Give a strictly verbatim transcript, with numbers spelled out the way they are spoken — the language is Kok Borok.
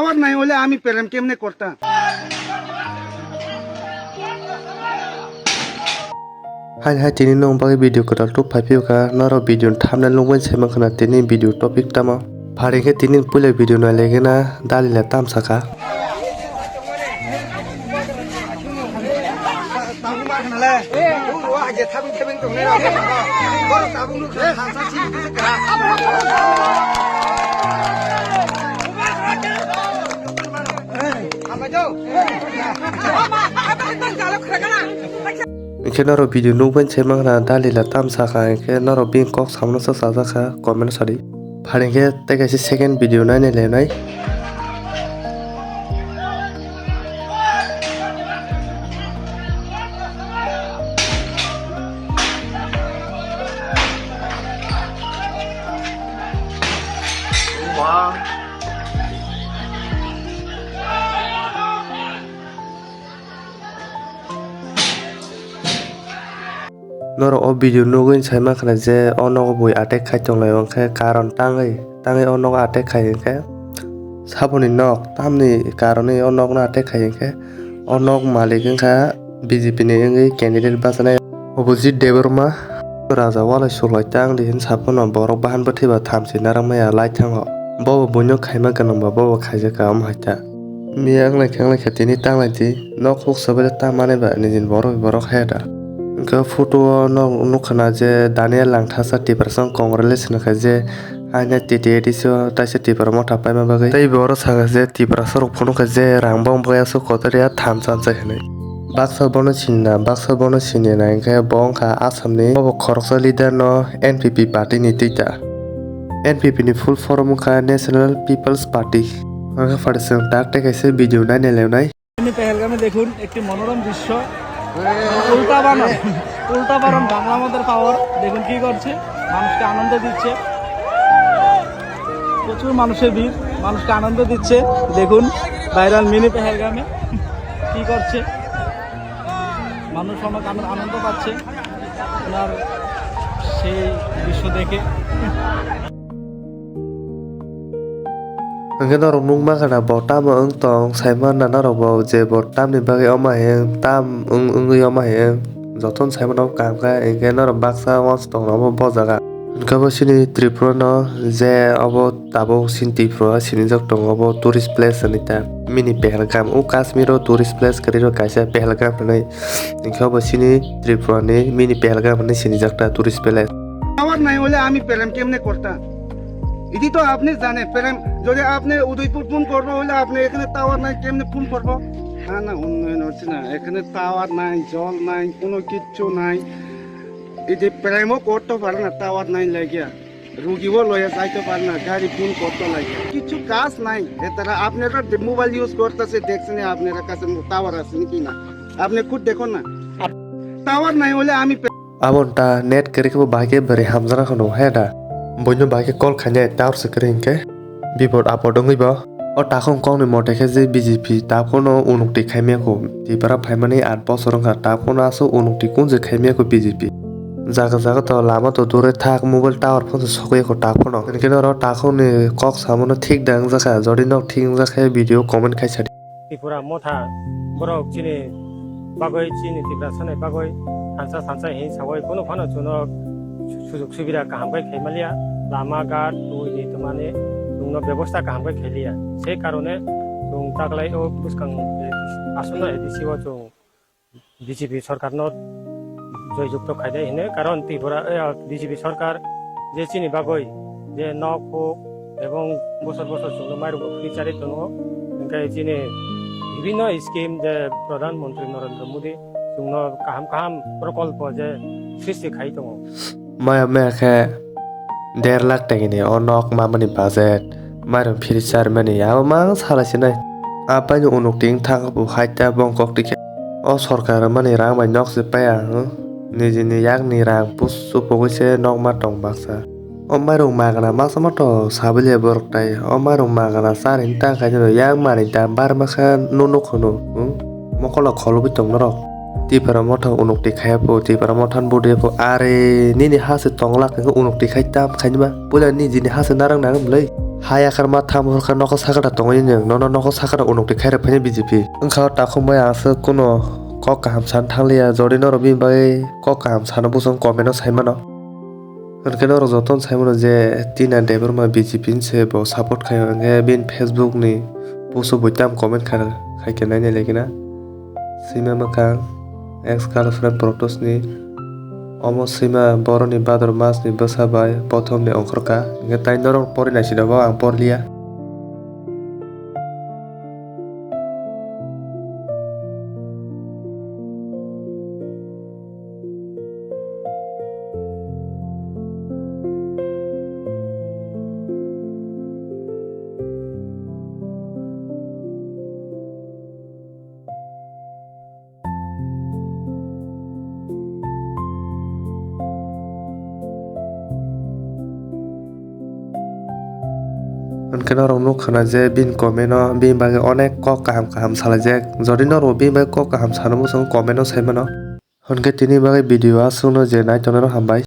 পাওয়ার নাই হলে আমি প্রেম কেমনে করতাম? Hai hai, tini nwng bagwi video kwtal tubphai phiyokha, norok video ni thumbnail nukbai saimankha na tini video topic tamo. Phari khe tini puila video nailaigwna dalila tamsakha. Hwnkhe norok video nukbai saimankha dalila tamsakha, hwnkhe norok bini kok samano se chajakha comment sadi. Phari khe tei kaisa second video nainai lainai. Norok o video nugwi saimankha je o nogo bui attack khai tonglai, hwnkhe karon tangwi tangwi o nogo attack khai hwnkhe saboni nok tamni karonwi o nokno attack khai hwnkhe o nok malik wngkha B J P ni wngwi candidate bachanai Abhijit Debbarma. Raja walai suklai tang di hin saphano borok bahan bwthwiba thamchi narwkmaya lai thango. Bobo buino khaima gwnangba bobo khaijakha omo hai ta. Miya wnglaikha wnglaikha tini tanglaidi. Nok huk sobaile ta manwi ba nijini borok bai borok haya da. Hwnkhe photo o nok nukha na je Daniel Langthasa Tiprasong congratulation kha je haino T T A D C o taisa Tipra motha paima bagwi. Tei bo oro sakha je Tiprasa rok phunukha je rang bong bwkha aswk kotor ya thamsa amsa hinwi. Baksa bono sini na, baksa bono sini na, hwnkhe bo wngkha Assam ni, bobo khoroksa leader no N P P party ni twi ta. N P P ni full form wngkha National People's Party. Hwnkhe phari chwng tak tei kaisa video nainai lainai. Mini পেহেলগামে দেখুন একটি মনোরম দৃশ্য। উল্টা বানান, উল্টা বানান বাংলা আমাদের পাওয়ার। দেখুন কি করছে, মানুষকে আনন্দ দিচ্ছে। প্রচুর মানুষের ভিড়, মানুষকে আনন্দ দিচ্ছে। দেখুন ভাইরাল মিনি পেহেলগামে কি করছে, মানুষ অনেক আন-, আনন্দ পাচ্ছে ওনার সেই দৃশ্য দেখে। Hwnkhe norok nukmankha na bo tamo wng tong, saimanna norok bo je bo tamni bagwi omo hai wng, tam wng, wngwi omo hai wng, jotono saimano kaham khe, hwnkhe norok baksa uansuk tongno bo jaga. Hwnkhe bo chini Tripura no je obo tabuk chini Tripura sinijak tongo, obo tourist place hinwi ta mini Pahalgam, o Kashmir o tourist place kwrwi rok kaisa Pahalgam hinwi, hwnkhe obo chini Tripura ni mini Pahalgam hinwi sinijak ta tourist place. Tower নাই হলে আমি প্রেম কেমনে করতাম? এটি তো আপনি জানেন, প্রেম যদি আপনি উদয়পুর ফোন করবো হলে আপনি এখানে টাওয়ার নাই, কেমনে ফোন করবো? না, না, উন্নয়ন হচ্ছে না, এখানে টাওয়ার নাই, জল নাই, কোনো কিচ্ছু নাই। এই যে প্রেমও করতে পারে না, টাওয়ার নাই লাগিয়া, রুগীও লইয়া যাইতে পারে না, গাড়ি ফোন করতে লাগে, কিছু কাজ নাই। এতারা আপনারা মোবাইল ইউজ করতেছে, দেখছেন আপনারা কাছে টাওয়ার আছে কি না, আপনি খুদ দেখুন না। টাওয়ার নাই হলে আমি Aboni ta net kwrwi khe bo bahai khe bwrwi hamjakna khe nung he da. Buino bahai khe call khainai tower se kwrwi hinkhe bipod apod wngwi bo. O takhung kokni mote khe je B J P takhung no unukti khaimaya kho. Tipra phaimani aat bosor wngkha takhung no aswk unukti kunjwi khaimaya kho B J P. Jaga jaga to lama to dure thak mobile tower phone se sokya kho takhung no. Hinkhe norok takhung ni kok samano thik da wngjakha, jodi nok thik wngjakhe video comment khai sadi. Tripura motha borok chini bagwi, chini Tiprasa ni bagwi thansa thansa hin sawi kunu phano chuno sujok subida kaham khe khaimaliya, lama ghat twi ni tongmani chwngno bebosta kaham khe khailiya. Sei karone chwng taklai o bwskang aswkno A D C o chwng B J P sorkar no joyjukto khainai hino, karon Tripura, eh, B J P sorkar je chini bagwi je nok huk ebong bosor bosor chwngno mairok free charwi tongo, hwnkhe chini bibhinno scheme je Pradhan Mantri Narendra Modi chwngno kaham kaham prokolpo je srishti khai tongo. Maya maya khe der lakh tengini o nok mamani budget, mairok free charmani abo mang sala sinai. Apaini unukti wngthang bo haita bongkok tikhe. O sorkar mani rang bai nok se paya, hmm? Nijini yakni rang pusu pogwi se nok ma tong baksa. O mairung magana masa moto sabulia borok tai. O mairung magana chari ta khainwi yak mani ta bar makha no nuk hwno, hmm? Mokolo kholobwi tong norok. Tipra motha unukti khaiya pho, Tipra motha ni budi pho. Are nini ha se tong lak hwnkhe unukti khai tam khainima. Puila nijini ha se narang nang bwlai. Ha yakarma tham hwrwkha nokho sakha da tongwi nwng, nono nokho sakha da unukti khairok phaini B J P. Wngkha o takhum bai aswk kuno kok kaham san thangliya, jodi norok bini bagwi kok kaham sano bwswng comment o saimano. Hwnkhe norok jotono saimano je Tina Debbarma B J P ni se bo support khaio, hwnkhe bini Facebook ni post o bo tamo comment kha-, khaikhe naina lekina. Swima mwkhang, ex girlfriend protest ni. Omo swima boroni bador mas ni bwsa bai bothom ni ongkhorka. Hwnkhe tai norok pori naisida bo ang porliya. Hwnkhe norok nukha na je bini comment o bini bagwi onek kok kaham kaham salaijak. Jodi norok bini bagwi kok kaham sana muchung comment o saimano. Hwnkhe tini bagwi video aswkno je naitongnai rok hambai.